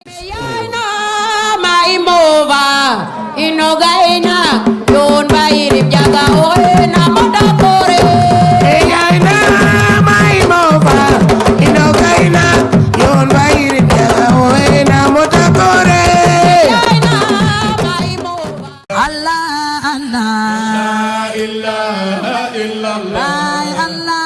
Yaina maimova inogaina yon bairim jaga oena modakore. Yaina maimova inogaina yon bairim jaga oena modakore. Yaina maimova. Allah Allah. La ilaha illallah. Allah.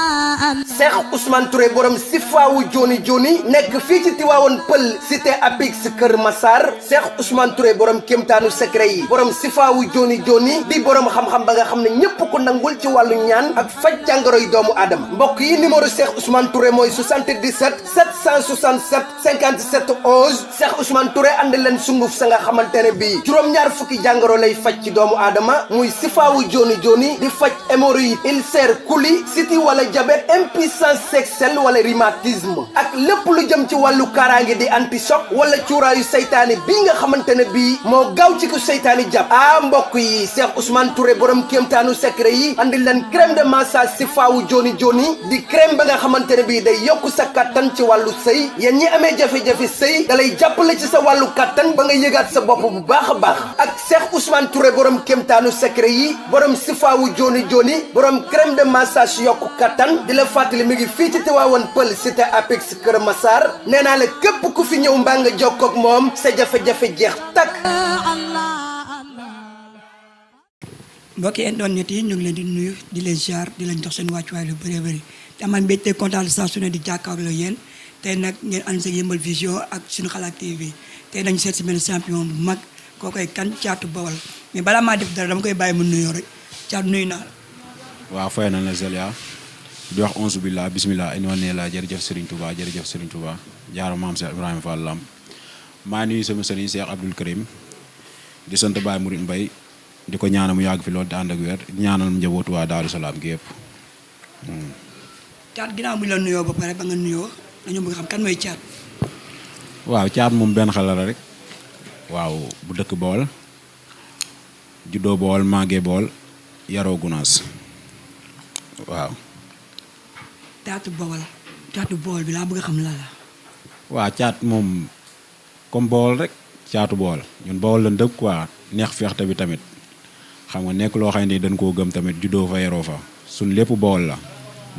Cheikh Ousmane Touré borom Sifaawu Joni Joni nekk fii ci Tiwaawoon Pël cité Apix Kër Massar Cheikh Ousmane Touré borom kéemtaanu secret yi borom Sifaawu Joni Joni di borom xam-xam ba nga xam ne ñépp ko nangul ci wàllu ñaan ak faj jàngoro yi doomu aadama mbokk yi numéro Cheikh Ousmane Touré mooy 77 767 57 11 Cheikh Ousmane Touré andi leen sunguf sa nga xamante ne bii juróom-ñaar fukki jàngoro lay faj ci doomu aadama muy Sifaawu Joni Joni di faj hémorroïde ulcère coli siti wala diabète impuissance sexuelle wala rhumatisme ak lépp lu jëm ci wàllu kaaraange di anti choc wala cuuraayu seytaane bii nga xamante ne bii moo gaaw ci ko seytaane jàpp mbokk yi Cheikh Ousmane Touré borom kéemtaanu secret yi andi leen crème de massage Sifaawu Joni Joni di crème ba nga xamante ne bii day yokk sa kattan ci wàllu sëy yéen ñi amee jafe-jafe sëy da lay jàppale ci sa wàllu kattan ba nga yëgaat sa bopp bu baax a baax ak Cheikh Ousmane Touré borom kéemtaanu secret yi borom Sifaawu Joni Joni borom crème de massage yokku kattan di la fàttali mi ngi fii ci Tiwaawoon Pël cité Apix Kër Massar nee naa la képp ku fi ñëw mbaa nga jokkoo ak moom sa jafe-jafe jeex takk. mbokki internet yi ñu ngi leen di nuyu di leen ziar di leen jox seen wàccuwaay lu bëree bëri te man mbégte kontaan saa su ne di jàkkaarloo yéen tey nag ngeen ànd sa Yeumbeul Vision ak suñu xalaat TV tey dañu seet si benn champion bu mag koo koy kan Thiatou Baol mais balaa maa def dara dama koy bàyyi mu nuyoo rek Thiatou nuyu naa la. waaw fay na la Zelia di wax onze billah bismillah inoon ne la jërëjëf Serigne Touba jërëjëf Serigne Touba jaara maam Cheikh Ibrahima Fall Lamp maa nuyu sama sëriñ Cheikh Abdoul Karim di sant Baye Mouride Mbaye di ko ñaanal mu yàgg fi loolu te ànd ak wér di ñaanal njabootu waa Daaru Salaam gi yëpp. Thiatou ginnaaw bu ñu la nuyoo ba pare ba nga nuyoo dañoo bëgg xam kan mooy Thiatou. waaw Thiatou moom benn xale la rek waaw bu dëkk Baol juddoo Baol màggee Baol yaroo Gunaas waaw. Thiatou Baol bi laa bëgg a xam la la. waaw Thiatou moom comme Baol rek Thiatou Baol ñun Baol lañ dëkk quoi neex feexte bi tamit xam nga nekk loo xam ne dañ koo gëm tamit juddoo fa yaroo fa suñ lépp Baol la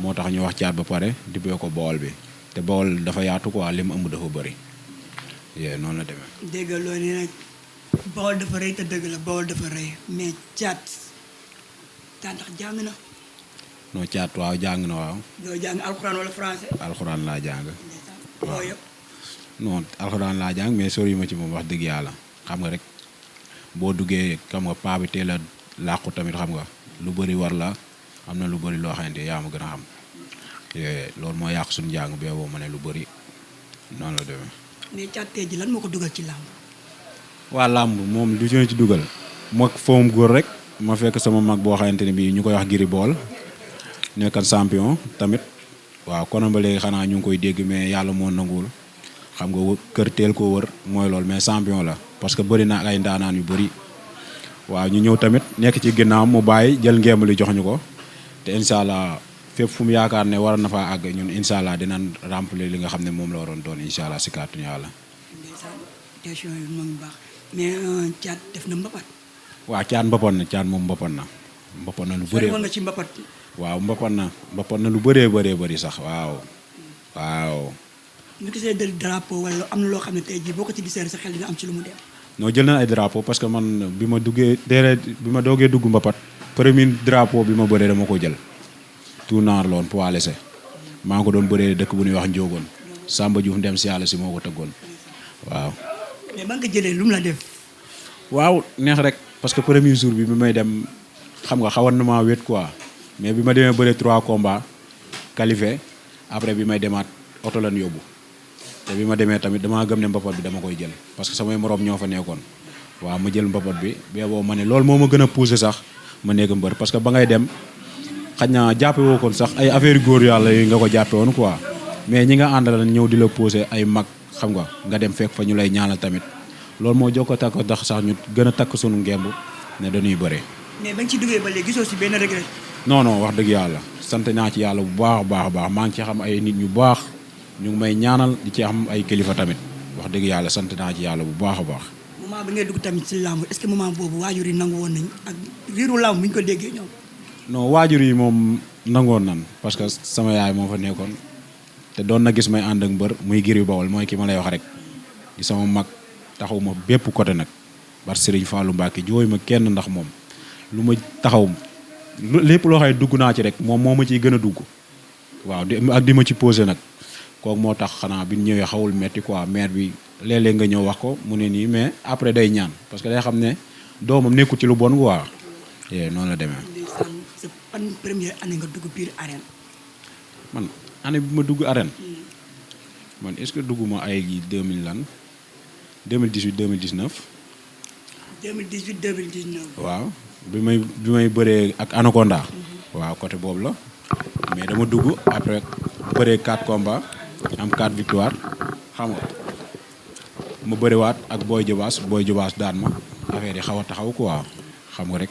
moo tax ñu wax Thiatou ba pare dippee ko Baol bi te Baol dafa yaatu quoi li mu ëmb dafa bëri yee noonu la demee. dégg nga loolu nag Baol dafa rëy te dëgg la Baol dafa rëy mais Thiatou ndax jàng na. non Thiatou waaw jàng na waaw. doo jàng alxuraan wala français. alxuraan laa jàng. waaw yëpp. non alxuraan laa jàng mais sori ma ci moom wax dëgg yàlla xam nga rek boo duggee xam nga paa bi teel a làqu tamit xam nga lu bëri war la am na lu bëri loo xamante yaa ma gën a xam loolu moo yàq suñu jàng bee boo ma ne lu bëri noonu la demee. mais Thiatou tey ji lan moo ko dugal ci làmb. waa làmb moom lu ci dugal moog foom góor rek ma fekk sama mag boo xamante ne bii ñu koy wax Giri Bool nekkan champion tamit waaw konoon ba léegi xanaa ñu ngi koy dégg mais yàlla moo nanguwul xam nga kër teel koo wër mooy loolu mais champion la parce que bëri na ay ndaanaan yu bëri waaw ñu ñëw tamit nekk ci ginnaaw mu bàyyi jël ngemb li jox ñu ko te incha allah fépp fu mu yaakaar ne war na faa àgg ñun incha allah dinañ remplir li nga xam ne moom la waroon doon incha allah si kàttanu yàlla. question yi moom baax mais Thiatou def na mbapat. waaw Thiatou mbapat na Thiatou moom mbapat na. mbapat na lu bëree nga ci mbapat. waaw mbapat na lu bëree bëri sax waaw. waaw. ñu gisee del drapeau wala am na loo xam ne tey jii boo ko ci gisee sa xel dina am ci lu mu dem. non jël na ay drapeau parce que man bi ma doogee dugg mbapat premier drapeau bi ma bëree dama ko jël tout naar loon poids léger maa ngi ko doon bëree dëkk bu ñuy wax Njóogoon Samba Diouf ndem si yàlla si moo ko tëggoon waaw. mais ba nga jëlee lu mu la def. waaw neex rek parce que premier jour bi may dem xam nga xawoon na maa wét quoi mais bi ma demee bëree 3 combats qualifié après bi may demaat oto lan yóbbu. te bi ma demee tamit damaa gëm ne mbapat bi dama koy jël parce que samay moroom ñoo fa nekkoon waaw ma jël mbapat bi boo ma ne loolu moo ma gën a poussé sax ma nekk mbër parce que ba ngay dem xaj na jàppe woo koon sax ay affaire góor yàlla yi nga ko jàppe woon quoi mais ñi nga àndal ñëw di la poussé ay mag xam nga dem fekk fa ñu lay ñaanal tamit loolu moo jokko takk tax sax ñu gën a takk sunu ngemb ne dañuy bëre. mais ba nga ci duggee ba léegi gisoo si benn regret. non wax dëgg yàlla sant naa ci yàlla bu baax a baax maa ngi ci xam ay nit ñu baax ñu ngi may ñaanal di ci am ay kilifa tamit wax dëgg yàlla sant naa ci yàlla bu baax a baax. moment bi ngay dugg tamit si làmb est-ce que moment boobu waajur yi nangu woon nañ ak riiru làmb bu ñu ko déggee ñoom. non waajur yi moom nangoon nan parce que sama yaay moo fa nekkoon te doon na gis may ànd ak mbër muy Gris Baol mooy ki ma lay wax rek di sama mag taxaw ma bépp côté nag bar Serigne Fallou Mbacke jooy ma kenn ndax moom lu ma taxaw lépp loo xam ne dugg naa ci rek moom moo ma ciy gën a dugg waaw di ma ci posé nag kooku moo tax xanaa bi ñëwee xawul metti quoi maire bi léeg-léeg nga ñëw wax ko mu ne nii mais après day ñaan parce que day xam ne doomam nekkul ci lu bon quoi noonu la demee. sa ban première année nga dugg biir arène. man année bi ma dugg arène man est-ce que dugguma ay 2000 lan 2018 2019. 2018 2019. waaw bi may bëree ak Anaconda. waaw côté boobu la mais dama dugg après bëree 4 combats am 4 victoires xam nga ma bëriwaat ak Boy Jobaas daan ma affaire yi xaw a taxaw quoi xam nga rek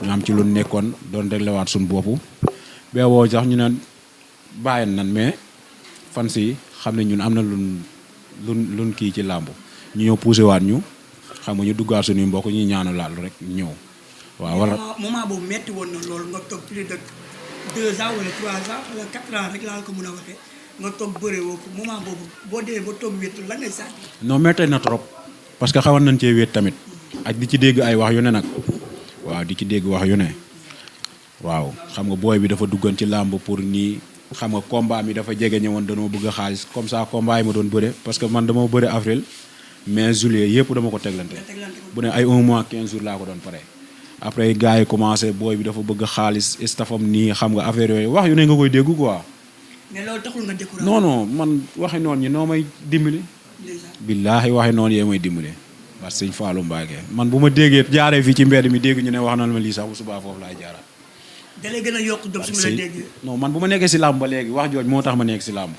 ñu am ci lu nekkoon doon déglewaat suñu bopp bee woo sax ñu naan bàyyi nan mais fan si xam ne ñun am na lun kii ci làmb ñu ñëw poussé waat ñu xam nga ñu duggaat suñuy mbokk ñuy ñaanu laal rek ñëw. waaw wala moment boobu metti woon na loolu nga toog plus de 2 ans wala 3 ans wala 4 ans rek laa ko mën a waxee nga toog bëree woo ko moment boobu boo demee ba toog wéetu la ngay sànni. non metti na trop parce que xawoon nañ cee wéet tamit ak di ci dégg ay wax yu ne nag waaw di ci dégg wax yu ne waaw xam nga booy bi dafa duggoon ci làmb pour nii xam nga combat mi dafa jege ñëwoon danoo bëgg a xaalis comme ça combat yi ma doon bëre parce que man dama bëre avril mai juillet yëpp dama ko teglante bu ne ay 1 mois 15 jours laa ko doon pare. après gars yi commencé booy bi dafa bëgg xaalis stafam nii xam nga affaire yooyu wax yu ne nga koy dégg quoi. mais loolu taxul nga découragé. non man waxi noonu ñi noo may dimbali. billaahi waxi noonu yee may dimbali. parce que sëñ Fallou Mbacke man bu ma déggee jaaree fii ci mbedd mi dégg ñu ne wax na ma lii sax bu subaa foofu laay jaaraat. da lay gën a yokk dom su ma la déggee. non man bu ma nekkee si làmb ba léegi wax jooj moo tax ma nekk si làmb.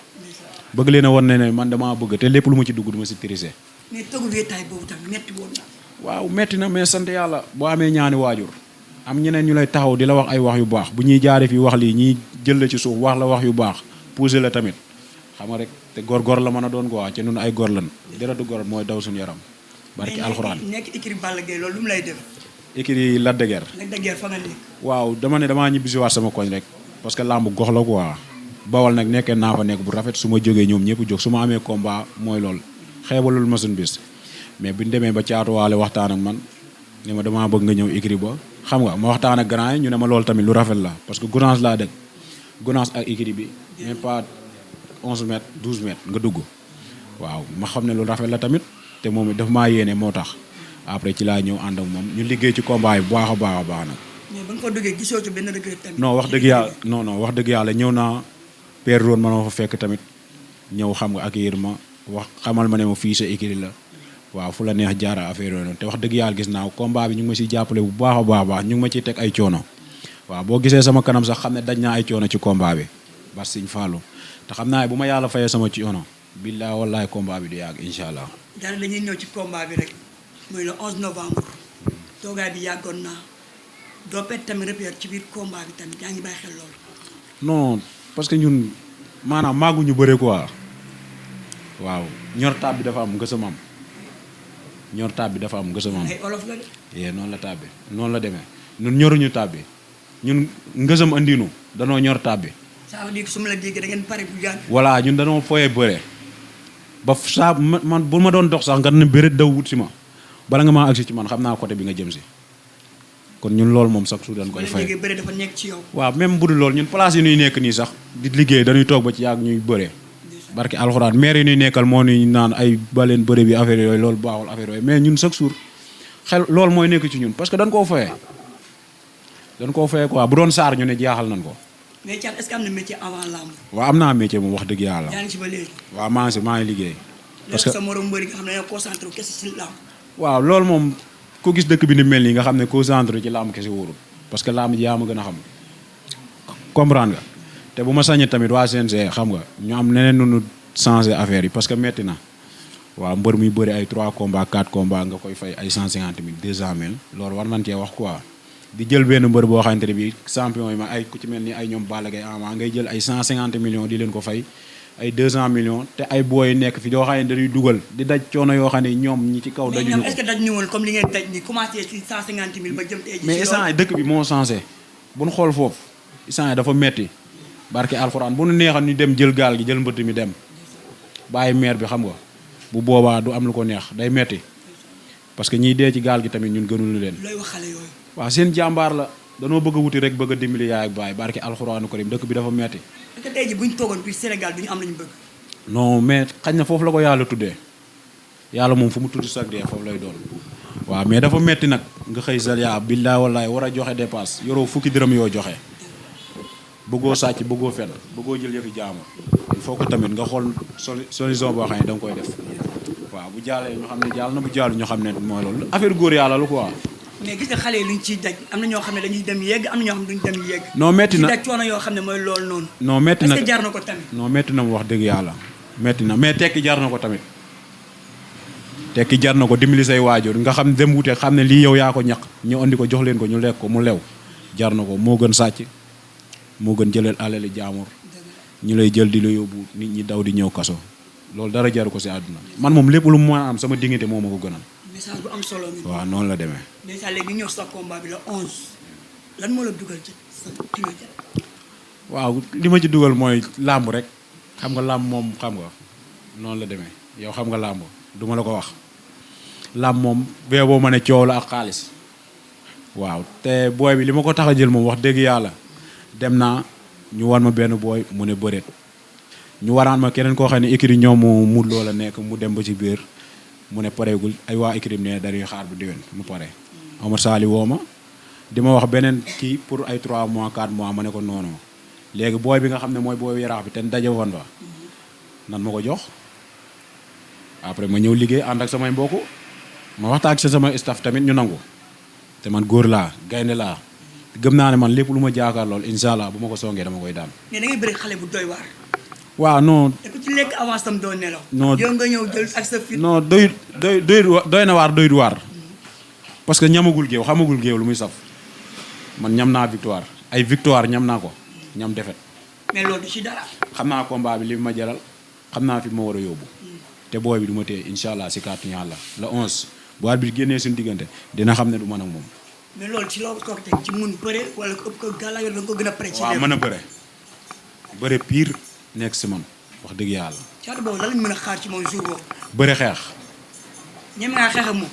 bëgg leen a wan ne man damaa bëgg te lépp lu ma ci dugg du ma si triser. mais tëggu wéetaay boobu tamit metti woon na. waaw metti na mais sant yàlla boo amee ñaani waajur am ñeneen ñu lay taxaw di la wax ay wax yu baax bu ñuy jaaree fii wax lii ñiy jël la ci suuf wax la wax yu baax poussé la tamit xam nga rek te góor la mën a doon quoi ci nun ay góor lan deratu góor mooy daw suñu yaram barki alxuraan. nekk écurie Balla Gaye loolu lu mu lay def. écurie Lac de Guiers. Lac de Guiers fa nga nekk. waaw dama ne damaa ñibbisiwaat sama koñ rek parce que làmb gox la quoi Bawol nag nekkee naa fa nekk bu rafet su ma jógee ñoom ñëpp jóg su ma amee combat mooy loolu xeebalul ma suñu bis mais bu ñu demee ba caatuwaale waxtaan ak man ne ma damaa bëgg nga ñëw écurie ba xam nga ma waxtaan ak grand yi ñu ne ma loolu tamit lu rafet la parce que Gounass laa dëkk Gounass ak écurie bi même pas 11 mètres 12 mètres nga dugg waaw ma xam ne lu rafet la tamit te moom it daf maa yéene moo tax après ci laa ñëw ànd ak moom ñu liggéey ci combat yi bu baax a baax nag. mais ba nga ko duggee gisoo ci benn regret tamit. non wax dëgg yàlla non wax dëgg yàlla ñëw naa Père Ron ma fa fekk tamit ñëw xam nga accueillir ma wax xamal ma ne ma fii sa écurie la. waaw fu la neex jaara affaire yooyu noonu te wax dëgg yàlla gis naa combat bi ñu ngi ma siy jàppale bu baax a baax ñu ngi ma ciy teg ay coono waaw boo gisee sama kanam sax xam ne daj naa ay coono ci combat bi bas Sëñ Fallou te xam naa bu ma yàlla fayee sama coono billaay wallaay combat bi du yàgg incha allah. daanaka dañuy ñëw ci combat bi rek muy le 11 novembre toogaay bi yàggoon naa doo pet tamit repère ci biir combat bi tamit yaa ngi bàyyi xel loolu. non parce que ñun maanaam maaguñu bëre quoi waaw ñor taab bi dafa am nga sama am. ñor taab bi dafa am ngësamam. ay olof la de. noonu la taab bi noonu la demee ñun ñoruñu taab bi ñun ngësam andinu danoo ñor taab bi. ça veut dire que su ma la déggee da ngeen pare bu yàgg. voilà ñun danoo fooyee bëre ba saa man bu ma doon dox sax nga ne bëreet daw wut si ma bala nga maa agsi ci man xam naa côté bi nga jëm si kon ñun loolu moom sax su dañ koy fay. bëre dafa nekk ci yow. waaw même bu dul loolu ñun place yi ñuy nekk nii sax di liggéey dañuy toog ba ci yàgg ñuy bëree. barke alxuraan maire yi ñuy nekkal moo ñuy naan ay baleen bëre bi affaire yooyu loolu baaxul affaire yooyu mais ñun chaque jour xel loolu mooy nekk ci ñun parce que dañ koo fayee quoi bu doon saar ñu ne jaaxal nañ ko. mais Thiat est-ce que am na métier avant lamb. waaw am naa métier moom wax dëgg yàlla. yaa ngi si ba léegi. waaw maa ngi liggéey. parce que sa morom mbëri nga xam ne dañoo concentré wu kese si lamb. waaw loolu moom ku gis dëkk bi ni mel nii nga xam ne concentré ci lamb kese wóorul parce que lamb ji yaa ma gën a xam comprendre nga te bu ma sañee tamit waa CNG xam nga ñu am neneen nu changer affaire yi parce que metti na waaw mbër muy bëri ay 3 combats 4 combats nga koy fay ay 150 000 200 000 loolu war nañ cee wax quoi di jël benn mbër boo xamante ne bi champion yi ma ay ku ci mel ni ay ñoom Balla Gaye Ama ngay jël ay 150 millions di leen ko fay ay 200 millions te ay booy nekk fi yoo xam ne dañuy dugal di daj coono yoo xam ne ñoom ñi ci kaw mais dajuñu ñoom ko est-ce que dañu woon comme li ngeen daj ni commencé ci 150 000 ba jëm tey ji mais instant yi dëkk bi moo changé bu ñu xool foofu instant yi dafa metti barke alxuraan bu nu neexal ñu dem jël gaal gi jël mbëtt mi dem bàyyi maire bi xam nga bu boobaa du am lu ko neex day metti parce que ñiy dee ci gaal gi tamit ñun gënul leen. looy wax xale yooyu. waaw seen jàmbaar la danoo bëgg a wuti rek bëgg a dimbali yaay ak baay barke alxuraanu karim dëkk bi dafa metti est-ce que tey ji bu ñu toogoon fii Sénégal du ñu am lu ñu bëgg. non mais xañ na foofu la ko yàlla tuddee yàlla moom fu mu tudd sax dee foofu lay doon waaw mais dafa metti nag nga xëy Zaliya billaay wallaay war a joxe dépasse yoroo fukki dërëm yoo joxe bëggoo sàcc bëggoo fen bëggoo jël yëfi jaamur il faut que tamit nga xool solution boo xam ne da nga koy def waaw bu jaalee ñu xam ne jaal na bu jaalu ñu xam ne mooy loolu affaire góor yàlla lu quoi. mais gis nga xale yi luñ ciy daj am na ñoo xam ne dañuy dem yegg am na ñoo xam ne duñ dem yegg. non metti na ci daj coono yoo xam ne mooy loolu noonu. non metti na est-ce que jar na ko tamit. non metti na mu wax dëgg yàlla metti na mais tekki jar na ko tamit tekki jar na ko dimbali say waajur nga xam dem wute xam ne lii yow yaa ko ñaq ñu andi ko jox leen ko ñu lekk ko mu lew jar na ko moo gën sàcc moo gën jëleel alali jaamur ñu lay jël di la yóbbu nit ñi daw di ñëw kaso loolu dara jaru ko si àdduna man moom lépp lu mu mën a am sama dignité moo ma ko gënal. message bu am solo mi. waaw noonu la demee. déjà léegi ñëw sa combat bi la 11 lan moo la dugal ci sa kii waaw li ma ci dugal mooy làmb rek xam nga làmb moom xam nga noonu la demee yow xam nga làmb du ma la ko wax làmb moom bee boo ma ne coow la ak xaalis waaw te booy bi li ma ko tax a jël moom wax dëgg yàlla dem naa ñu wan ma benn booy mu ne bëreet ñu waraan ma keneen koo xam ne écurie ñoom mu loola nekk mu dem ba ci biir mu ne pareegul ay waa écurie ne dañuy xaar bu déwén mu pare Omar Sali woo ma di ma wax beneen kii pour ay 3 mois 4 mois ma ne ko noonu léegi booy bi nga xam ne mooy booy yaraax bi te daje woon ba nan ma ko jox après ma ñëw liggéey ànd ak samay mbokk ma waxtaan ak sama staff tamit ñu nangu te man góor laa gaynde laa gëm naa ne man lépp lu ma jaakaar lool incha allah bu ma ko songee dama koy daan. mais da ngay bëri xale bu doy waar. waaw non. te ku ci lekk avance tam doo nelaw. non yow nga ñëw jël ak sa fit. non doy na waar doyut waar parce que ñamagul géew xamagul géew lu muy saf man ñam naa victoire ay victoire ñam naa ko ñam defet mais loolu du ci dara. xam naa combat bi li ma jaral xam naa fi ma war a yóbbu te booy bi du ma téye incha allah si kàttanu Yàlla le 11 bu arbitre bi génnee suñu diggante dina xam ne du mën ak moom. mais loolu ci loo ko teg ci mun bëre wala ëpp ko gàllankoor da nga ko gën a prêt. waaw mën a bëre pire nekk si man wax dëgg yàlla. caatu boobu lan lañ mën a xaar ci moom jour boobu. bëre xeex. ñem ngaa xeex ak moom.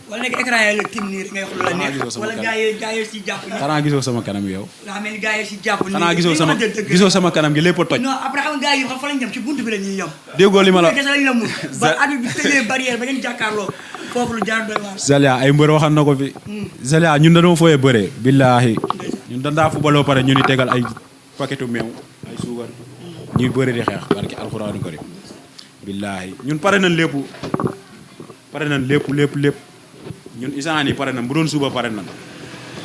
wala nekk écran yi la tim nii ngay wax lu la neex wala gaa yi si jàpp. xanaa gisoo sama kanam yow. daa mel ni gaa yi si jàpp. xanaa gisoo sama kanam gi lépp a toj. non après xam nga gaa yi xam fa lañ jëm ci buntu bi la ñuy yem. déggoo li ma la kese lañ la mun. ba at bi tëjee barrière ba ngeen jàkkaarloo foofu lu jaar doy waar. Zaliya ay mbër waxan na ko fi. Zaliya ñun dañoo fooyee bëree. billaahi ñun dandaa fubaloo pare ñu ni tegal ay paquetu meew ay suukar ñuy bëri di xeex barki alxuraanu karim billaahi ñun pare nañ lépp ñun isaan yi pare nañ bu doon suba pare nañ.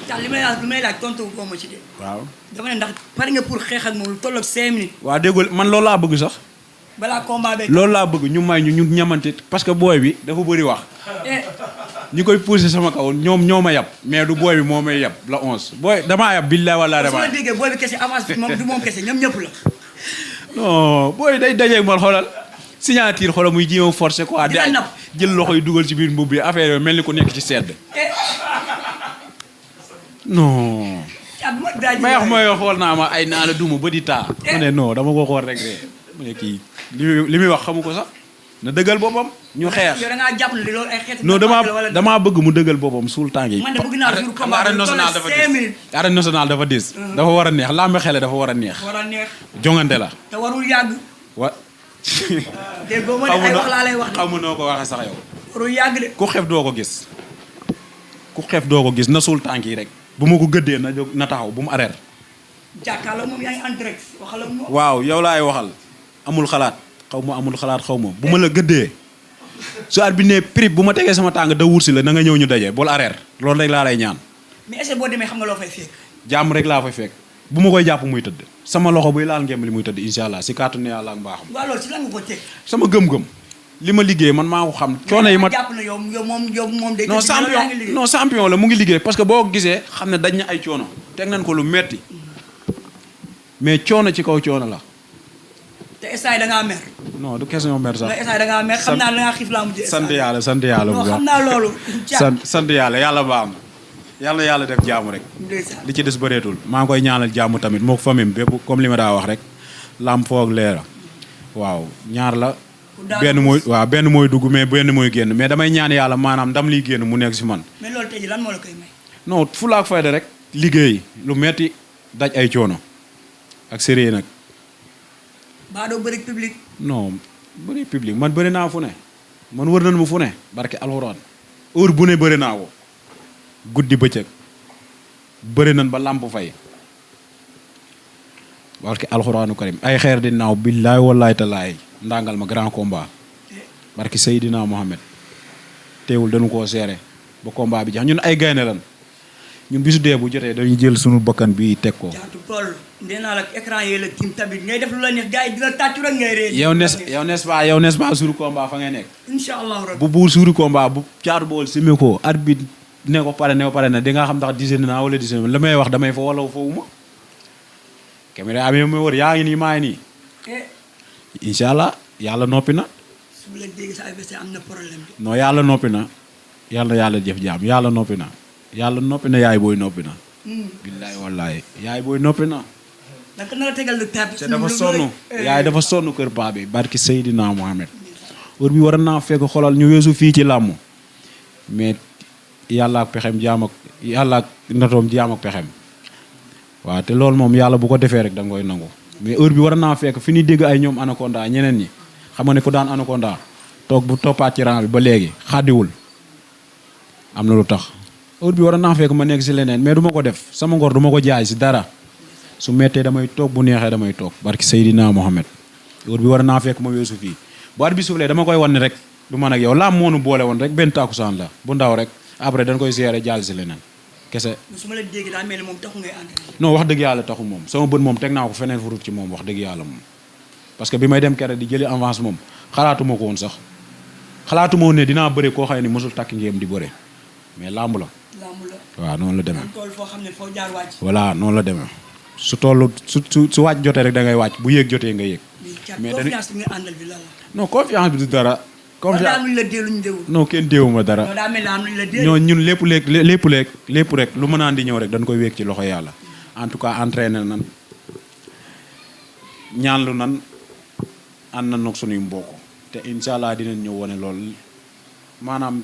tax li may laaj tontu ko ma ci de. waaw dama ne ndax pare nga pour xeex ak moom lu tolloog 5 minutes. waaw déggoo man loolu laa bëgg sax. balaa combat beeg. loolu laa bëgg ñu may ñu ñamante parce que booy bi dafa bëri wax. ñi koy poussé sama kaw ñoo ma yab mais du booy bi moo may yab la 11 booy damaa yab billaay wala damaa. su ma déggee booy bi kese avance bi moom du moom kese ñoom ñëpp la. non booy day dajeeg man xoolal signature xoolal muy jéem a forcé quoi. dina napp jël loxo yi dugal ci biir mbubb bi affaire yooyu mel ni ku nekk ci sedd. non. may wax mooy xool naa ma ay naa la duma ba di taa. ma ne non dama ko xool rek de mu ne kii li muy wax xamu ko sax na dëggal boppam. ñu xeex yow da ngaa jàpp ne loolu ay xeetu. non damaa bëgg mu dëggal boppam suul tànk yi. man de bëgg naa jour combat arène nationale dafa dis arène nationale dafa dis. dafa war a neex làmb xele dafa war a neex. war a neex. jongante la. te warul yàgg. dégg nga ay wax laa lay wax. xamu noo ko waxee sax yow. warul yàgg de. ku xef doo ko gis na suul tànk yi rek. bu ma ko gëddee na jóg na taxaw bu mu arrêté. jàkkaarloo moom yaa ngi en direct waxal ak moom. waaw yow laay waxal amul xalaat xaw ma bu ma la gëddee su at bi ne prix bu ma tegee sama tàng da wursi la na nga ñëw ñu daje bul arrêté loolu rek laa lay ñaan. mais est-ce que boo demee xam nga loo fay fekk. jàmm rek laa fay fekk bu ma koy jàpp muy tëdd sama loxo buy laal ngemb li muy tëdd incha allah si kàttanu Yàlla ak mbaaxam. waaw loolu si lan nga ko teg. sama gëm-gëm li ma liggéey man maa ko xam. coono yi ma jàpp na yow moom day. non champion la mu ngi liggéey parce que boo ko gisee xam ne dañ na ay coono teg nañ ko lu metti mais coono ci kaw coono la te instant da ngaa mer. non du question mer sax. mais instant da ngaa mer xam naa da ngaa xiif laa mujjee. sant yàlla sant yàlla bu non baax xam naa loolu. sant yàlla yàlla baax na yàlla def jaamu rek. li ci des bëreetul maa ngi koy ñaanal jaamu tamit moo ko famille bépp comme li ma daa wax rek lamb foog leera waaw ñaar la. benn mooy dugg mais benn mooy génn mais damay ñaan yàlla maanaam ndam liy génn mu nekk si man. mais loolu tey jii lan moo la koy may. non fulla ak fayda rek liggéey lu metti daj ay coono ak sérieux nag. baa doo bëri public. non bëri public man bëri naa fu ne man wër nañ ma fu ne barke alxuraan heure bu ne bëri naa ko guddi bëccëg bëri nañ ba làmp fay barke alxuraanu karim ay xeer di naaw billaay wallaay talaay ndàngal ma grand combat barke Seydina Mohamed teewul dañu koo seere ba combat bi jax ñun ay gaynde lan ñun bisu dee bu jotee dañuy jël sunu bakkan bi teg ko. jaatu Paul nee naa la écran yi la tim tamit ngay def lu la neex gars yi dina tàccu rek ngay réer. yow n'est-ce pas suuru combat fa ngay nekk. incha allahu rabbi bu buur suuru combat bu caatu bool simi ko arbitre ne ko pare na di nga xam ndax dizaine naa wala dizaine la may wax damay fa wala foofu ma. caméra amee ma wër yaa ngi nii maa ngi nii. incha allah yàlla noppi na. su ma la déggee sa adversaire am na problème bi. non yàlla noppi na yàlla jëf jaam yàlla noppi na. yàlla noppi na yaay booy noppi na. billaay wallaay yaay booy noppi na. naka na la tegal lu tàbbi. te dafa sonn yaay dafa sonn kër paa bi barki Seydina Mohamed. heure bi war naa fekk xolal ñu weesu fii ci làmm mais yàlla ak pexem jaam ak yàlla ak natoom jaam ak pexem waaw te loolu moom yàlla bu ko defee rek da nga koy nangu mais heure bi war naa fekk fi ñuy dégg ay ñoom anaconda ñeneen ñi xam nga ne ku daan anaconda toog bu toppaat ci rang bi ba léegi xàddiwul am na lu tax. heure bi war naa fekk ma nekk si leneen mais du ma ko def sama ngor du ma ko jaay si dara su mettee damay toog bu neexee damay toog barki Seydina Mohamed heure bi war naa fekk ma weesu fii bu at bi suuflee dama koy wan ne rek du man ak yow laam moonu boole woon rek benn tàkkusaan la bu ndaw rek après dañ koy seere jaal si leneen kese. su ma la déggee daa mel ni moom taxu ngay ànd. non wax dëgg yàlla taxu moom sama bët moom teg naa ko feneen furut ci moom wax dëgg yàlla moom parce que bi may dem kere di jëli avance moom xalaatuma ko woon sax xalaatuma woon ne dinaa bëre koo xam ne mosul takki ngéem di bëre mais lamb la. waaw noonu la demee. voilà noonu la demee su toll su wàcc jotee rek da ngay wàcc bu yéeg jotee nga yéeg. mais confiance bi nga àndal bi lan la. non confiance bi du dara. confiance la déeluñ déewul. non kenn déewuma dara. ñoo ñun lépp rek lu mën a andi ñëw rek dañ koy wéeg ci loxo yàlla. en tout cas entraîné nan ñaanlu nan ànd nan nag suñuy mbokk te incha allah dinañ ñëw wane loolu maanaam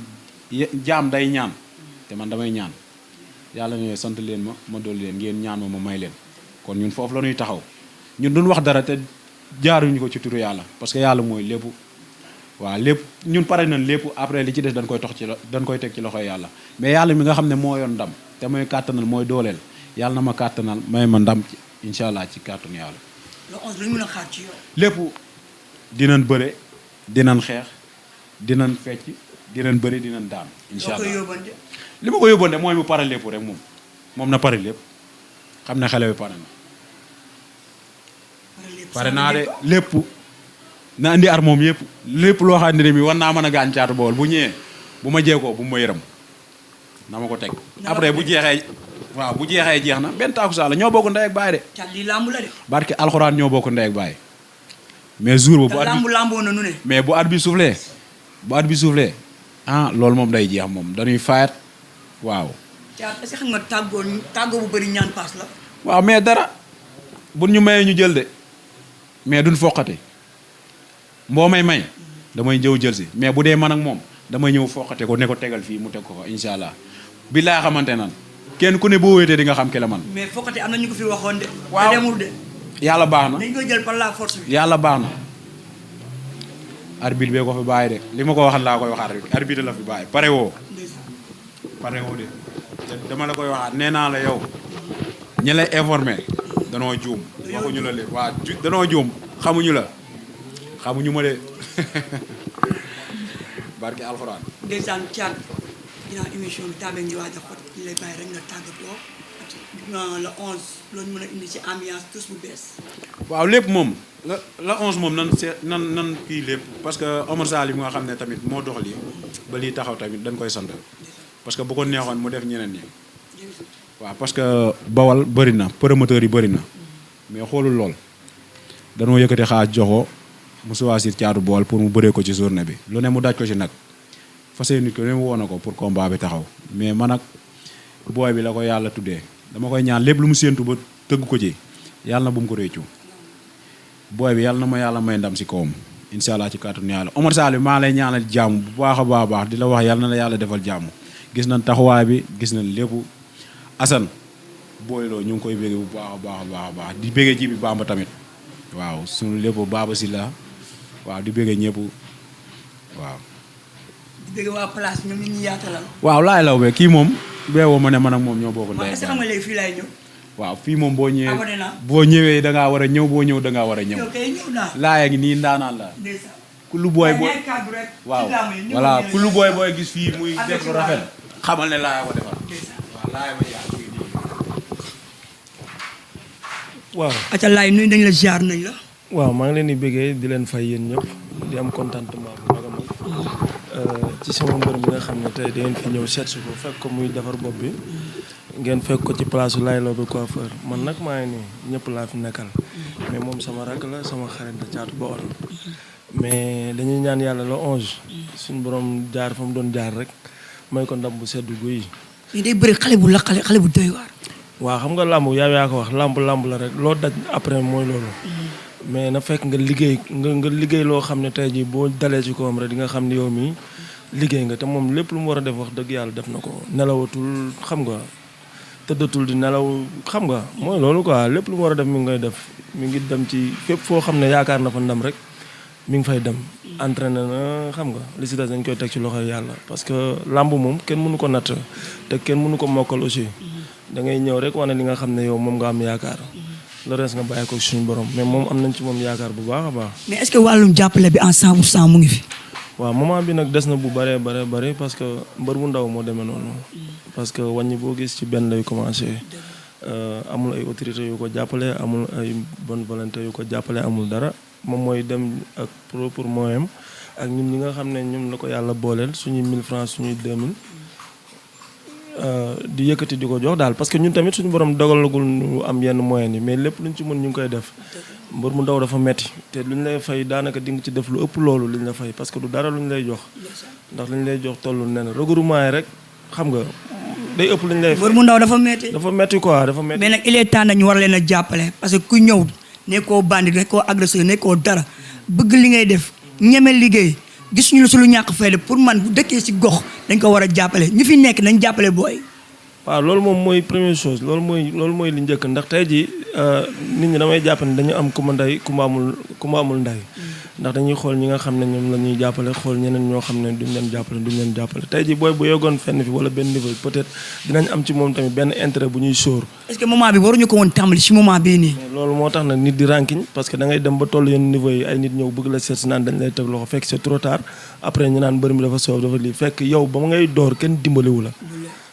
jaam day ñaan. te man damay ñaan yàlla ne sant leen ma dolli leen ngeen ñaan ma may leen kon ñun foofu la ñuy taxaw ñun duñ wax dara te jaaruñu ko ci turu yàlla parce que yàlla mooy lépp waaw lépp ñun pare nañ lépp après li ci des dañ koy teg ci loxoy yàlla mais yàlla mi nga xam ne moo yoon ndam te mooy kàttanal mooy dooleel yàlla na ma kàttanal may ma ndam ci incha allah ci kàttanu yàlla. le 11 lu ñu mën a xaar ci yow. lépp dinañ bëre dinañ xeex dinañ fecc dinañ bëre dinañ daan. incha allah li ma ko yóbboon mooy mu pare lépp rek moom na pare lépp xam ne xale bi pare na. pare naa de lépp na andi ar moom yëpp lépp loo xam ne mi war naa mën a gaañ Caatu Bawol bu ñëwee bu ma jeekoo bu ma yërëm na ma ko teg. après bu jeexee jeex na benn taakusaa la ñoo bokk ndey ak baay de. cat lii lamb la de. barke alxuraan ñoo bokk ndey ak baay mais jour bu at bi lamboo na nu ne. mais bu at bi soufflé ah loolu moom day jeex moom dañuy fayat. waaw. Thiat est-ce que xam nga tàggoo bu bëri ñaan paas la. waaw mais dara bu ñu mayee ñu jël de mais duñ foqati mboo may damay jëw jël si mais bu dee man ak moom damay ñëw foqate ko ne ko tegal fii mu teg ko incha allah bi laa xamante nan kenn ku ne boo wéetee di nga xam ki la man. mais foqate am na ñu ko fi waxoon de. waaw te demul de. yàlla baax na dañ koy jël par la force bi. yàlla baax na. arbitre bee ko fi bàyyi de li ma ko waxal laa koy waxaat rek arbitre la fi bàyyi pare woo. pare woo de dama la koy waxaat nee naa la yow ñi lay informé danoo juum waxuñu la lépp waa danoo juum xamuñu ma de barki alxuraan. ndeysaan Thiat ginnaaw émission bi tàmbali ngi waaj a xot ñu lay bàyyi rek nga tàggatoo ak le 11 loolu mën a indi ci ambiance tous bu bees. waaw lépp moom la 11 moom nan kii lépp parce que Omar Salim nga xam ne tamit moo dox lii ba lii taxaw tamit dañ koy sant. parce que bu ko neexoon mu def ñeneen ñi waaw parce que Bawal bëri na promoteurs yi bëri na mais xoolul lool danoo yëkkati xaas joxo mu choisir Caatu Bool pour mu bëree ko ci journée bi lu ne mu daj ko ci nag fas yéene nit ko ne mu woo na ko pour combat bi taxaw mais man nag booy bi la ko yàlla tuddee dama koy ñaan lépp lu mu séentu ba tëgg ko ci yàlla na bu mu ko réccu booy bi yàlla na ma yàlla may ndam si kawam incha allah ci kàttanu yàlla Omar Sall maa lay ñaanal jàmm bu baax a baax di la wax yàlla na la yàlla defal jàmm gis nañ taxawaay bi gis nañ lépp Assane booyloo ñu ngi koy béggee bu baax a baax di béggee ji bi Bamba tamit waaw suñu lépp baaba si la waaw di béggee ñëpp waaw. di bëgg waa place ñoom ñu yaatalal. waaw laay law be kii moom beewoo ma ne man ak moom ñoo bokk ndey. xam nga léegi fii laay ñëw. waaw fii moom boo ñëwee abonné naa. boo ñëwee da ngaa war a ñëw boo ñëw da ngaa war a ñëw. yow kay ñëw naa. laaya ngi nii ndaanaan la. ndeysaan. ku lu booy booy waaw voilà ku lu booy gis fii muy def lu rafet. xamal ne laaya ko defal. waaw laaya ba jaar fii nii. waaw acca laay nuyu dañ la ziar nañ la. waaw maa ngi leen di bëggee di leen fay yéen ñëpp di am contentement bu mag a mag ci sama mbër mi nga xam ne tey da ngeen fi ñëw seet si ko fekk ko muy defar bopp bi ngeen fekk ko ci place Laye Laobé coiffeur man nag maa ngi nii ñëpp laa fi nekkal mais moom sama rakk la sama xarit la Caatu Bool mais dañuy ñaan yàlla la 11 suñu borom jaar fa mu doon jaar rek may ko ndam bu sedd guy. mais day bëri xale bu la xale bu doy waar. waaw xam nga làmb yaa ko wax làmb la rek loo daj après mooy loolu. mais na fekk nga liggéey nga liggéey loo xam ne tey jii boo dalee ci kawam rek di nga xam ne yow mii liggéey nga te moom lépp lu mu war a def wax dëgg yàlla def na ko nelawatul xam nga tëddatul di nelaw xam nga mooy loolu quoi lépp lu mu war a def mi ngi koy def mi ngi dem ci fépp foo xam ne yaakaar na fa ndam rek mi ngi fay dem entraîné na xam nga li si des dañ koy teg ci loxoy yàlla parce que làmb moom kenn mënu ko natt te kenn mënu ko mokkal aussi da ngay ñëw rek wane li nga xam ne yow moom nga am yaakaar le reste nga bàyyi ko suñu borom mais moom am nañ ci moom yaakaar bu baax a baax. mais est-ce que wàllum jàppale bi en 100% mu ngi fi. waaw moment bi nag des na bu bëree parce que mbër bu ndaw moo demee noonu. parce que wàññi boo gis ci benn lay commencé. amul ay autorités yu ko jàppale amul ay bonne volonté yu ko jàppale amul dara moom mooy dem ak propre moyen ak ñun ñi nga xam ne ñoom la ko yàlla booleel suñuy 1000 francs suñuy 2000. di yëkkati di ko jox daal parce que ñun tamit suñu borom dogalagul ñu am yenn moyens yi mais lépp luñ ci mën ñu ngi koy def mbër mu ndaw dafa metti te luñ lay fay daanaka di nga ci def lu ëpp loolu liñ la fay parce que du dara luñ lay jox ndax luñ lay jox tollu nen regroupement yi rek xam nga day ëpp luñ lay fay. mbër mu ndaw dafa metti. dafa metti quoi dafa metti. mais nag il est temps ñu war leen a jàppale parce que ku ñëw nekkoo bandi nekkoo agresseur nekkoo dara bëgg li ngay def ñeme liggéey. gis ñu la su lu ñàkk fayda pour man bu dëkkee ci gox dañ ko war a jàppale ñu fi nekk nañ jàppale booy. waaw loolu moom mooy première chose loolu mooy li njëkk ndax tey jii nit ñi damay jàpp ne dañu am kumba ndey kumba amul ndey ndax dañuy xool ñi nga xam ne ñoom la ñuy jàppale xool ñeneen ñoo xam ne duñ leen jàppale tey jii booy bu yeggoon fenn fi wala benn niveau peut-être dinañ am ci moom tamit benn intérêt bu ñuy sóor. est-ce que moment bi waruñu ko woon tàmbali ci moment bii nii. loolu moo tax nag nit di ranking parce que da ngay dem ba toll yenn niveau yi ay nit ñëw bëgg la seet si naan dañ lay teg loxo fekk c'est trop tard après ñu naan mbër mi dafa soof dafa lii fekk yow ba ngay door kenn dimbaliwu la.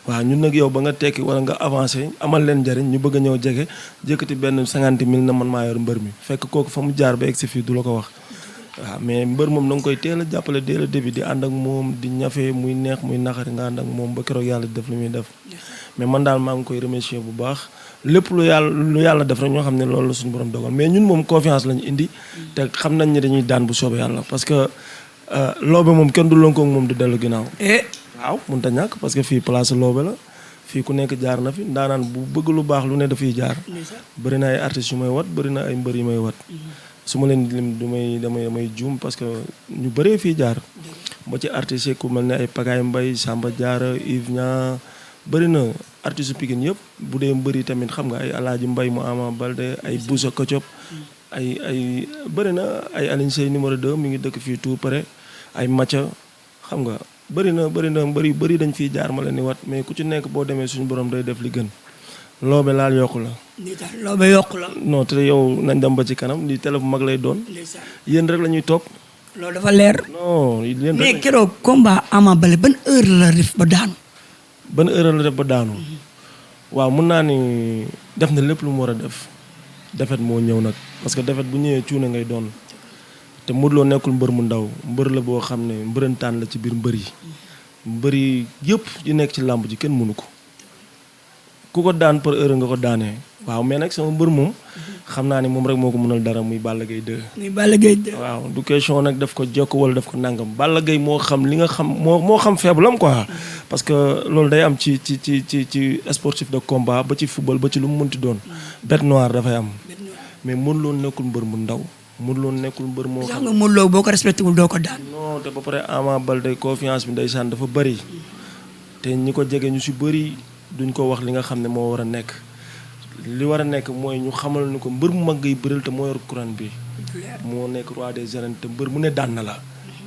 waaw ñun nag yow ba nga tekki wala nga avancé amal leen njariñ ñu bëgg a ñëw jege jëkkati benn 50 000 na man maa yor mbër mi fekk kooku fa mu jaar ba egg si fii du la ko wax. waaw mais mbër moom da nga koy teel a jàppale dès le début di ànd ak moom di ñafe muy neex muy naqari nga ànd ak moom ba keroog yàlla def li muy def mais man daal maa ngi koy remercier bu baax lépp lu yàlla def rek ñoo xam ne loolu la suñu borom dogal mais ñun moom confiance lañu indi te xam nañ ne dañuy daan bu soobee yàlla parce que Laobé moom kenn du lonkoog moom di dellu ginnaaw. waaw mënut a ñàkk parce que fii place Laobé la fii ku nekk jaar na fi ndaanaan bu bëgg lu baax lu ne dafay jaar bëri na ay artistes yu may wat bëri na ay mbër yu may wat su ma leen lim damay juum parce que ñu bëree fii jaar ba ci artistes yi ku mel ne ay Pagaye Mbaye Samba Diarra Yves Nia bëri na artistes Pikine yëpp bu dee mbëri tamit xam nga ay Alaaji Mbaye mu Ama Balde ay Boussa Kocop ay bëri na ay Aline Sey numéro 2 mi ngi dëkk fii tout près ay Mathia xam nga bëri na bëri dañ fiy jaar ma leen di wat mais ku ci nekk boo demee suñu borom day def li gën Laobé laal yokku la. Laobé yokku la. non te yow nañ dem ba ci kanam li télé bu mag lay doon. yéen rek la ñuy topp. loolu dafa leer. non yéen rek mais keroog combat Ama Baldé ban heure la def ba daanu. waaw mun naa ni def na lépp lu mu war a def defet moo ñëw nag parce que defet bu ñëwee cuune ngay doon. te Modou Lo nekkul mbër mu ndaw mbër la boo xam ne mbërëntaan la ci biir mbër yi yëpp yi nekk ci làmb ji kenn mënu ko ku ko daan par heure nga ko daanee waaw mais nag sama mbër moom xam naa ni moom rek moo ko mënal dara muy Balla Gaye 2. muy Balla Gaye 2. waaw du question nag daf ko jokk wala daf ko nangam Balla Gaye moo xam li nga xam moo xam faible am quoi. parce que loolu day am ci sportif de combat ba ci football ba ci lu mu mënti doon. bête noire dafay am. mais Modou Lo nekkul mbër mu ndaw. Modou Lo nekkul mbër moo xam nga Modou Lo boo ko respecté wul doo ko daan. non te ba pare Ama Baldé confiance bi ndeysaan dafa bëri. te ñi ko jege ñu si bëri duñ ko wax li nga xam ne moo war a nekk. li war a nekk mooy ñu xamal ni ko mbër mu mag ngay bëril te moo yor couronne bi moo nekk roi des arènes te mbër mu ne daan na la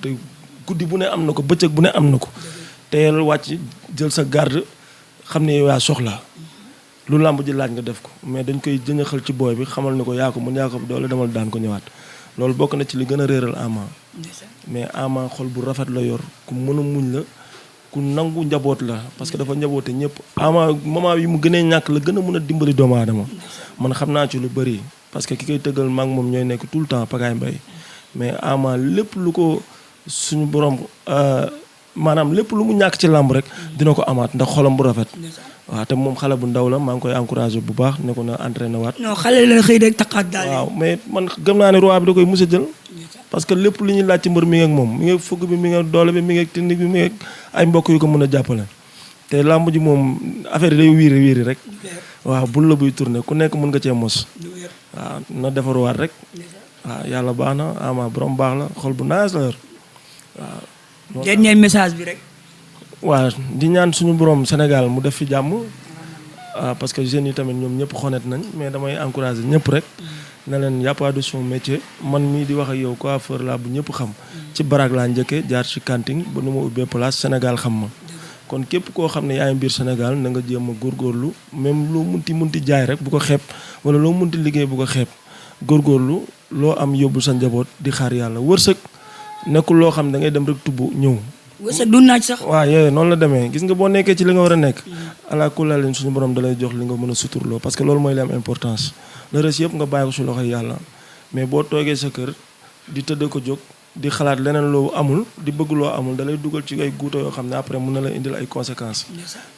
te guddi bu ne am na ko bëccëg bu ne am na ko teyal wàcc jël sa garde xam ne yow yaa soxla lu làmb ji laaj nga def ko mais dañ koy jëñaxal ci booy bi xamal ni ko yaa ko mën yaa ko doole demal daan ko ñëwaat loolu bokk na ci li gën a réeral Ama mais Ama xol bu rafet la yor ku mën a muñ la ku nangu njaboot la parce que dafa njaboote ñëpp Ama moment yi mu gënee ñàkk la gën a mën a dimbali doomu aadama man xam naa ci lu bëri parce que ki koy tëggal maag moom ñooy nekk tout le temps Pagaye Mbaye mais Ama lépp lu ko suñu borom maanaam lépp lu mu ñàkk ci làmb rek dina ko amaat ndax xolam bu rafet waaw te moom xale bu ndaw la maa ngi koy encouragé bu baax ne ko na entraîné waat. non xale la xëy rek taxaat daal. waaw mais man gëm naa ne roi bi da koy mus a jël. parce que lépp lu ñuy laaj ci mbër mi ngi ak moom mi ngi ak fugg bi mi ngi ak doole bi mi ngi ak technique bi mi ngi ak ay mbokk yu ko mën a jàppale. te làmb ji moom affaire yi day wiiri rek. waaw bul la buy tourné ku nekk mën nga cee mos. waaw na defaruwaat rek. waaw yàlla baax na Ama borom baax la xol bu naaj la yor waaw. dernier message bi rek. waaw di ñaan suñu borom Sénégal mu def fi jàmm parce que jeunes yi tamit ñoom ñëpp xonet nañ mais damay encouragé ñëpp rek na leen y a pas de son métier man mii di wax ak yow coiffeur laa bu ñëpp xam ci baraag laa njëkkee jaar ci kanting ba nu ma ubbee place Sénégal xam ma kon képp koo xam ne yaa ngi biir Sénégal na nga jéem a góorgóorlu même loo munti jaay rek bu ko xeeb wala loo munti liggéey bu ko xeeb góorgóorlu loo am yóbbu sa njaboot di xaar yàlla wërsëg nekkul loo xam da ngay dem rek tubb ñëw wërsëg du naaj sax. waaw yooyu noonu la demee gis nga boo nekkee ci li nga war a nekk. ala kulli leen suñu borom dalay jox li nga mën a suturloo parce que loolu mooy li am importance. le reste yëpp nga bàyyi ko si loxoy yàlla mais boo toogee sa kër di tëdd ko jóg di xalaat leneen loo amul di bëgg loo amul dalay dugal ci ay guuta yoo xam ne après mun na la indil ay conséquences.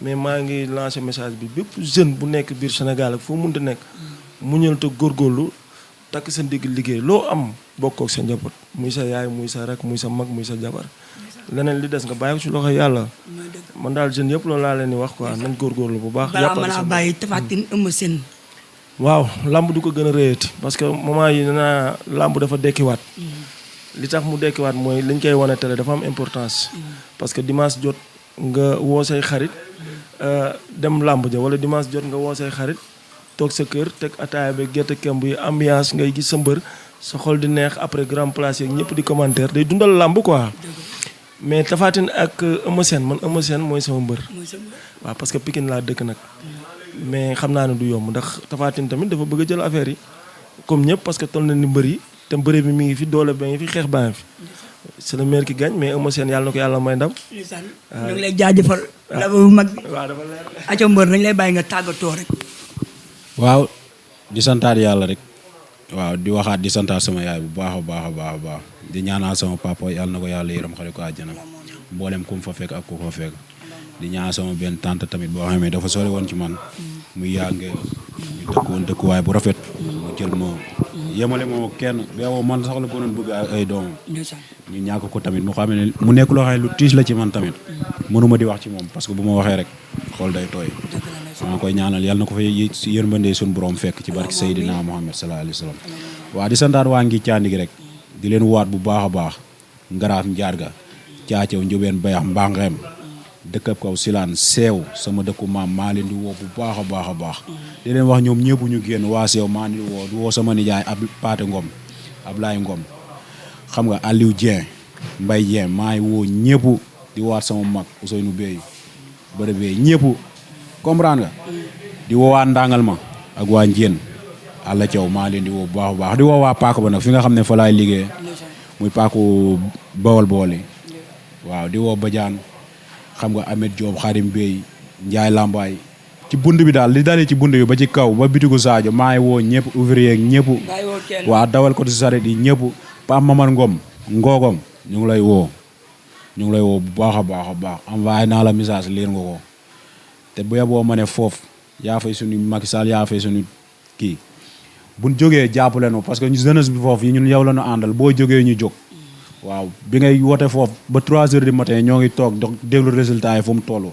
mais maa ngi lancé message bi bépp jeune bu nekk biir Sénégal ak foo munti nekk. muñal te góorgóorlu takk sa ndigg liggéey loo am bokkook sa njaboot muy sa yaay muy sa rek muy sa mag muy sa jabar. leneen li des nga bàyyi ko ci loxo yàlla man daal jeunes yëpp loolu laa leen di wax quoi nañ góorgóorlu bu baax. balaa mën a bàyyi Tapha Tine Eumeu Sène. waaw lamb du ko gën a réyati parce que moment yi naa lamb dafa dekkiwaat. li tax mu dekkiwaat mooy liñ koy wane télé dafa am importance. parce que dimanche jot nga woo say xarit dem lamb ja wala dimanche jot nga woo say xarit toog sa kër teg ataaya ba gerte kemb yi ambiance ngay gis sa mbër sa xol di neex après grand place yeeg ñëpp di commentaire day dundal lamb quoi. mais Tapha Tine ak Eumeu Sène man Eumeu Sène mooy sama mbër. waaw parce que Pikine laa dëkk nag. mais xam naa ne du yomb ndax Tapha Tine tamit dafa bëgg a jël affaire yi comme ñëpp parce que toll na ni mbër yi te mbëre bi mi ngi fi doole ba ngi fi xeex baa ngi fi. c'est le meilleur qui gagne mais Eumeu Sène yàlla na ko yàlla may ndam. ñu ngi lay jaajëfal. la bu mag bi. waaw dafa leer. aco mbër nañ lay bàyyi nga tàggatoo rek. waaw di santaat yàlla rek. waaw di waxaat di santaat sama yaay bu baax a baax a baax a baax di ñaanal sama papa yàlla na ko yàlla yërëm xale ko àjjana mboolem ku mu fa fekk ak ku ko fekk di ñaanal sama benn tante tamit boo xam ne dafa sori woon ci man muy yàggee ñu dëkkoon dëkkuwaay bu rafet mu jël ma yemale moo kenn beewoo man sax la gënoon bëgg ay doomam ñu ñàkk ko tamit mu xam ne mu nekk loo xam ne lu tiis la ci man tamit mënuma di wax ci moom parce que bu ma waxee rek xool day tooy maa koy ñaanal yàlla na ko fa yërmande suñu borom fekk ci barke Seydina Muhammad sallallahu alayhi wa sallam waaw di santaat waa ngi caandi gi rek di leen waat bu baax a baax ngaraaf njaarga caacew njubeen bayax mbangeem dëkkab kaw silaan seew sama dëkku maam maa leen di woo bu baax a baax a baax di leen wax ñoom ñëpp ñu génn waa seew maa leen di woo sama nijaay ab Paate Ngom Ablaye Ngom xam nga Aliou Dieng Mbaye Dieng maa ngi woo ñëpp di waat sama mag Ousseynou Bey bëri bey ñëpp comprendre nga di woo waa Ndangal ma ak waa Njeen Alla Thiaw maa leen di woo bu baax a baax di woo waa Paako ba nag fi nga xam ne fa laay liggéey muy Paako Bawol boole waaw di woo Badiane xam nga Ahmed Diop Xarim Bey Ndiaye Lambaay ci bund bi daal li dalee ci bund bi ba ci kaw ba bitigu Sadio maa ngi woo ñëpp ouvrier ak ñëpp waaw dawal ko ci saret yi ñëpp Pape Mamar Ngom Ngogom ñu ngi lay woo bu baax a baax a baax envoyé naa la message liir nga ko te bu yeboo ma ne foofu yaa fay suñu Macky Sall yaa fay suñu kii buñ jógee jàppale nu parce que ñu jeunesse bi foofu yi ñun yow la ñu àndal boo jógee ñu jóg waaw bi ngay woote foofu ba 3 heures du matin ñoo ngi toog donc déglu résultat yi fu mu toll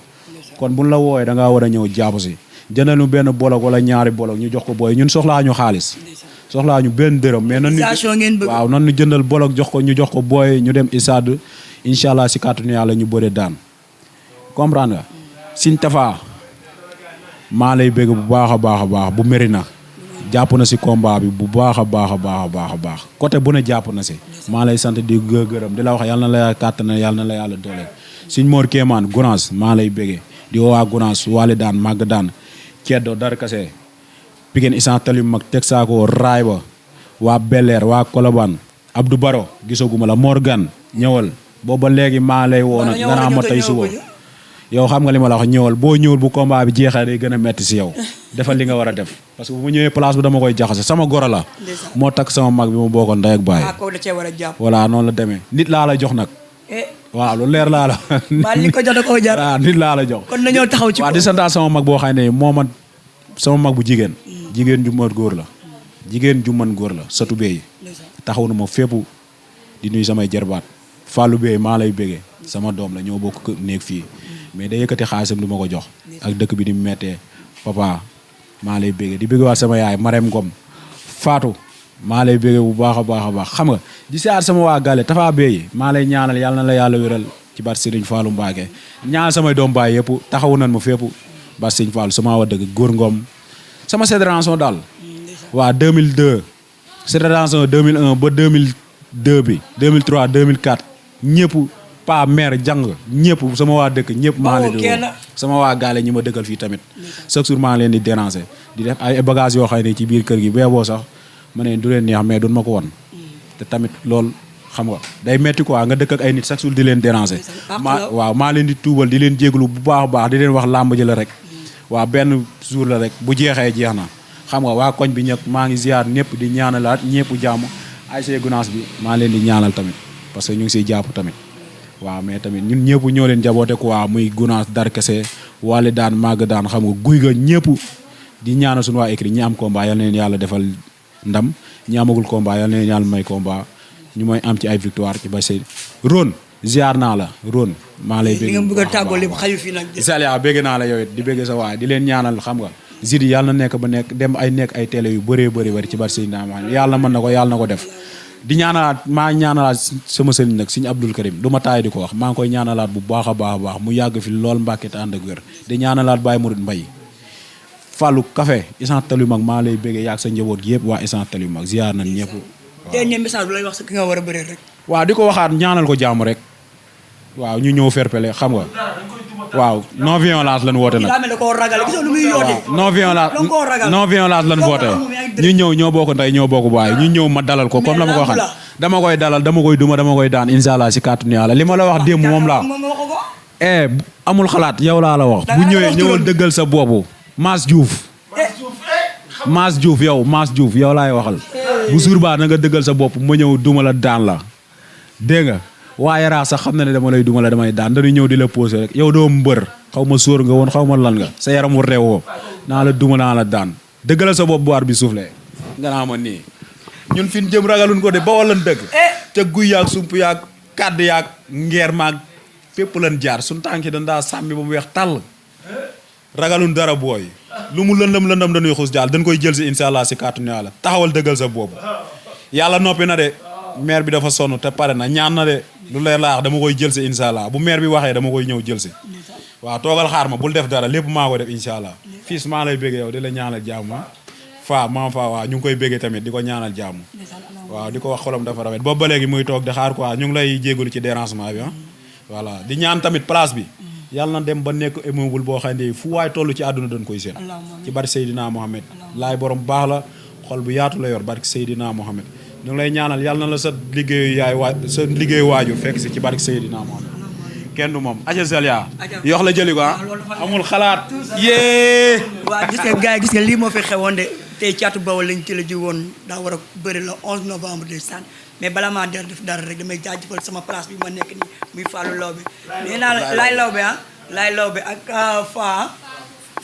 kon buñ la wooyee da ngaa war a ñëw jàpp si jëndal ñu benn bolok wala ñaari bolok ñu jox ko booy ñun soxlaa ñu xaalis soxlaa ñu benn dërëm mais nan waaw nan ñu jëndal bolok jox ko ñu jox ko booy ñu dem Isad incha allah si kàttanu yàlla ñu bëre daan comprendre nga Sëñ Tafa maa lay bëgg bu baax a baax a baax bu meri na jàpp na si combat bi bu baax a baax a baax a baax a baax côté bu ne jàpp na si maa lay sant di gërëm di la wax yàlla na la yàlla kàttan yàlla na la yàlla doole Sëñ Mor Kéemaan Gounass maa lay bëggee di waa Gounass Waly daan màgg daan Ceddo Dar Kase Pikine Isan Talim mag teg saako raay ba waa Bel-Air waa Colobane Abdou Baro gisaguma la Morgan ñëwal booba léegi maa lay woo nag nga naa ma tey suba yow xam nga li ma la wax ñëwal boo ñëwul bu combat bi jeexee day gën a metti si yow defal li nga war a def parce que bu ma ñëwee place bi dama koy jaxase sama goro la moo takk sama mag bi ma bokkoon ndey ak baay voilà noonu la demee nit laa la jox nag waaw lu leer laa la li ko jox da koo jar waaw nit laa la jox kon nañoo taxaw ci waaw di santaat sama mag boo xam ne moo man sama mag bu jigéen jigéen ju mën góor la jigéen ju mën góor la satu beey taxaw na ma fépp di nuyu samay jarbaat Fallou Bey maa lay béggee sama doom la ñoo bokk néeg fii mais day yëkkati xaalisam du ma ko jox ak dëkk bi di mettee papa maa lay béggee di béggewaat sama yaay Marème Ngom Fatou maa lay béggee bu baax a baax a baax xam nga di siyaar sama waa Gale Tafa Bey maa lay ñaanal yàlla na la yàlla wéral ci baat Serigne Fallou Mbacké ñaanal samay doom baay yëpp taxawu nan ma fépp baat Serigne Fallou sama waa dëgg góor Ngom sama fédération daal waa 2002 fédération 2001 ba 2002 bi 2003 2004 ñëpp pa mère jàng ñëpp sama waa dëkk ñëpp maa leen di sama waa gaale ñi ma dëkkal fii tamit chaque jour maa leen di déranger di def ay bagages yoo xam ne ci biir kër gi beeboo sax ma ne du leen neex mais duñ ma ko won te tamit loolu xam nga day metti quoi nga dëkk ak ay nit chaque jour di leen déranger maa leen di tuubal di leen jéglu bu baax a baax di leen wax làmb ji la rek waaw benn jour la rek bu jeexee jeex na xam nga waa koñ bi ñëpp maa ngi ziar ñëpp di ñaanalaat ñëpp jàmm ASC Gounass bi maa leen di ñaanal tamit parce que ñu ngi siy jàpp tamit waaw mais tamit ñun ñëpp ñoo leen jaboote quoi muy Gounass Dar Kese Waly daan màgg daan xam nga guy ga ñëpp di ñaanal suñu waa écrit ñi am combat yal na leen yàlla defal ndam ñi amagul combat yal na leen yàlla may combat ñu mooy am ci ay victoire ci ba sey Ron ziar naa la Ron maa lay bëgg nga bëgg a tàggoo lépp xaju fi nag Isalia bëgg naa la yow it di bëgg sa waay di leen ñaanal xam nga Zidi yàlla na nekk ba nekk dem ay nekk ay télé yu bëree bëri ci bar Seydina Muhammad yàlla mën na ko yàlla na ko def di ñaanalaat maa ñaanalaat sama sëriñ nag Sëriñ Abdul Karim du ma taay di ko wax maa ngi koy ñaanalaat bu baax a baax a baax mu yàgg fi lool Mbàkke te ànd ak wér di ñaanalaat Baye Mouride Mbaye Fallou Café Isan Talu mag maa lay bëggee yàgg sa njaboot gi yëpp waa Isan Talu mag ziar nañ ñëpp dernier message bu lay wax sa ki nga war a bëree rek waaw di ko waxaat ñaanal ko jàmm rek waaw ñu ñëw ferpele xam nga waaw non violence lan woote nag non violence lan woote ñu ñëw ñoo bokk ndey ñoo bokk baay ñu ñëw ma dalal ko comme la ma ko waxal dama koy dalal dama koy duma dama koy daan incha allah si kàttanu yàlla li ma la wax démb moom laa amul xalaat yow laa la wax bu ñëwee ñëwal dëggal sa boobu Mass Diouf yow laay waxal bu jour ba na nga dëggal sa bopp ma ñëw duma la daan la dégg nga waaye raa sax xam na ne dama lay duma la damay daan dañuy ñëw di la posé rek yow doo mbër xaw ma sóor nga woon xaw ma lan nga sa yaram wu reewoo naa la duma naa la daan dëggalal sa bopp bu war bi suuflee nga naa ma nii ñun fi ñu jëm ragaluñ ko de ba wala dëgg ca guy yaag sump yaag kàdd yaag ngeer maag fépp lan jaar suñ tànki dañ daa sàmmi ba mu weex tàll ragaluñ dara booy lu mu lëndëm dañuy xuus jaal dañ koy jël si incha allah si kàttanu yàlla taxawal dëggal sa bopp yàlla noppi na de maire bi dafa sonn te pare na ñaan na de lu leer laa wax dama koy jël si incha allah bu maire bi waxee dama koy ñëw jël si waaw toogal xaar ma bul def dara lépp maa ko def incha allah fils maa lay béggee yow di la ñaanal jàmm waaw ñu ngi koy béggee tamit di ko ñaanal jàmm waaw di ko wax xolam dafa rafet boobu ba léegi muy toog di xaar quoi ñu ngi lay jégalu ci dérangement bi voilà di ñaan tamit place bi yàlla na dem ba nekk immeuble boo xam ne fu waay toll ci àdduna dañ koy seen ci barke Seydina Mohamed laay borom baax la xol bu yaatu la yor barke Seydina Mohamed ñu ngi lay ñaanal yàlla na la sa liggéeyu liggéeyu waajur fekk si ci barke Seydina Mohamed kenn du moom aja Zelia yox la jëli ko amul xalaat yée waaw gis nga gars yi gis nga lii moo fi xewoon de tey caatu Bawol lañ ci la ji woon daa war a bëri le 11 novembre de san mais bala maa def dara rek damay jaajëfal sama place bi ma nekk nii muy Fallou Lawbe nee naa laay Lawbe ak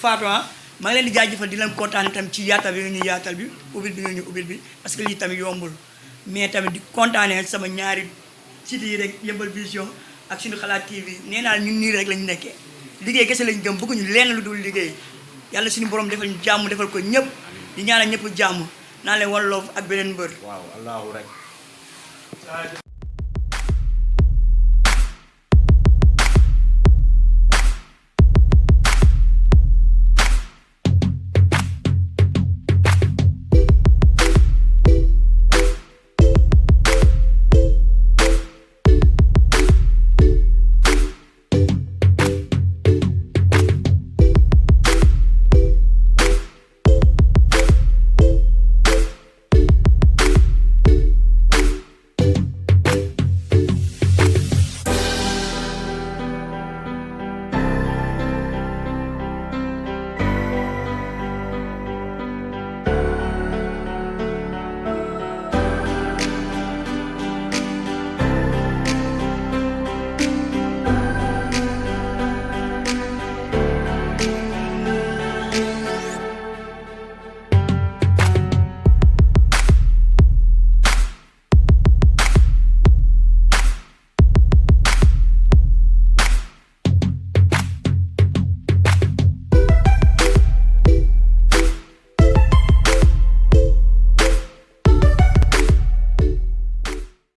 Fatou maa ngi leen di jaajëfal di leen kontaan tamit ci yaatal bi nga ñu yaatal bi ubbil bi nga ñu ubbil bi parce que lii tamit yombul mais tamit di kontaanee sama ñaari site yi rek Yeumbeul Vision ak suñu xalaat TV nee naa ñun nii rek lañu nekkee liggéey kese lañ gëm bëgguñu lenn lu dul liggéey yàlla suñu borom defal ñu jàmm defal ko ñëpp di ñaanal ñëpp jàmm naa leen One Love ak beneen mbër. waaw allahu rek.